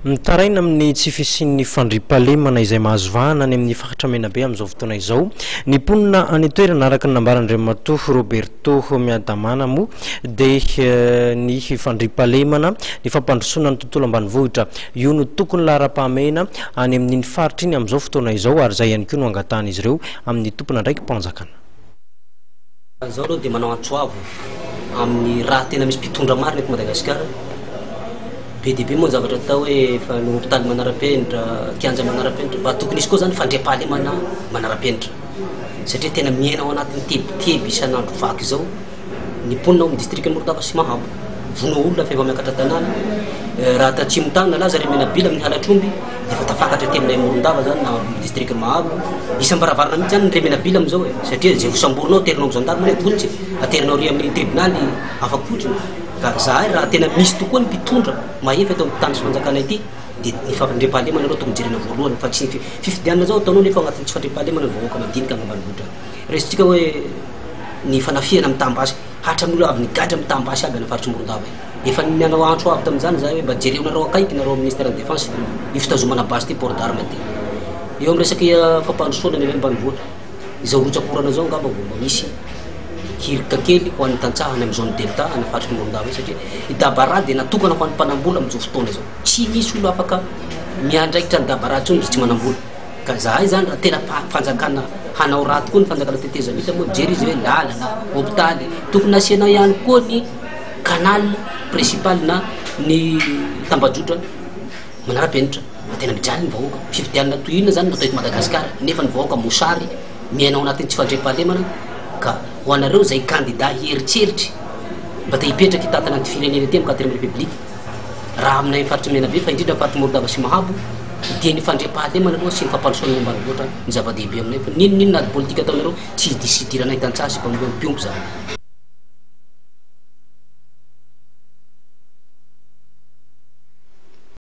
Mitaraina amin'ny tsy fisian'ny fandriampahalemana izay mahazo vahana any amin'ny faritra Menabe amin'izao fotoana izao ny mponina any an-toerana. Araka ny nambaran'Andriamatoa Roberto Miadamana moa dia ny fandriampahalemana, ny fampandrosoana ny tontolo ambanivohitra io no tokony laharam-pahamehana any amin'iny faritra iny amin'izao fotoana izao ary izay ihany koa no angatahan'izy ireo amin'ny tompon'andraiki-panjakana. Zaho aloha dia manao antso avo amin'ny raha tena misy mpitondra marina eto Madagasikara. Be dia be moa ny zavatra atao hoe efa ny hopitaly manara-penitra, kianja manara-penitra, mba tokony hisy koa zany fandriampahalemana manara-penitra satria tena miaina ao anatin'ny tebiteby isan'andro vaky izao ny mponina ao amin'ny distrikan'i Morondava sy Mahabo. Vono olona fa efa miakatra tanàna. Raha tatsimo tany nalaza ry Menabila amin'ny halatr'omby dia efa tafakatra aty aminay Morondava zany na amin'ny distrikan'i Mahabo. Isam-baravarana mihitsy zany ny Remenabila amin'izao e, satria izay hosamborinao aterinao amin'ny gendarme anie vonjy, aterinao ary amin'ny tribonaly afaka fotsiny. Ka zahay raha tena misy tokoa ny mpitondra mahefa eto amin'ny tany sy fanjakana ity dia ny fandriampahalemana aloha tokony jerena voalohany fa tsy ny fifidianana zao ataonao nefa ao anatin'ny tsy fandriampahalemana ny vahoaka madinika any ambanivohitra any. Raisintsika hoe ny fanafihana mitam-basy, hatramin'ny olona avy nigadra mitam-basy aby any faritr'i Morondava iny. Efa nanao antso avo tamin'izany zahay hoe mba jereonareo akaiky nareo ministère ny défense io fitazomana basy ity port d'arme ity. Eo amin'ny resaka fampandrosoana ny any ambanivohitra, izao rotsak'orana izao angamba vao mba misy hirika kely ho an'ny tantsaha any amin'ny zone delta any faritr'i Morondava iny satria i Dabara dia natokana ho an'ny mpanambola amin'izao fotoana izao. Tsy misy olona afaka miandraikitra an'i Dabara intsony izy tsy manambola. Ka zahay zany raha tena fanjakana hanao raha tokoa ny fanjakana tetezamita moa jery izy hoe lalana, hopitaly, tokony asiana ihany koa ny canal principal na ny tambajotra manara-penitra fa tena mijaly ny vahoaka. Fifidianana toy inona zany no atao eto Madagasikara nefa ny vahoaka mosary, miaina ao anatin'ny tsy fandriampahalemana ka ho anareo izay kandida hieritreritry mba te hipetraka hitantana an'ity firenena ity amin'ny quatrième république raha aminay faritry Menabe fa indrindra faritry Morondava sy Mahabo dia ny fandriampahalemana aloha sy ny fampandrosoana ny ambanivohitra ny zava-dehibe aminay fa n'inon'inona ady politika ataonareo tsy hisy hidiranay tantsaha sy mpiompy zany.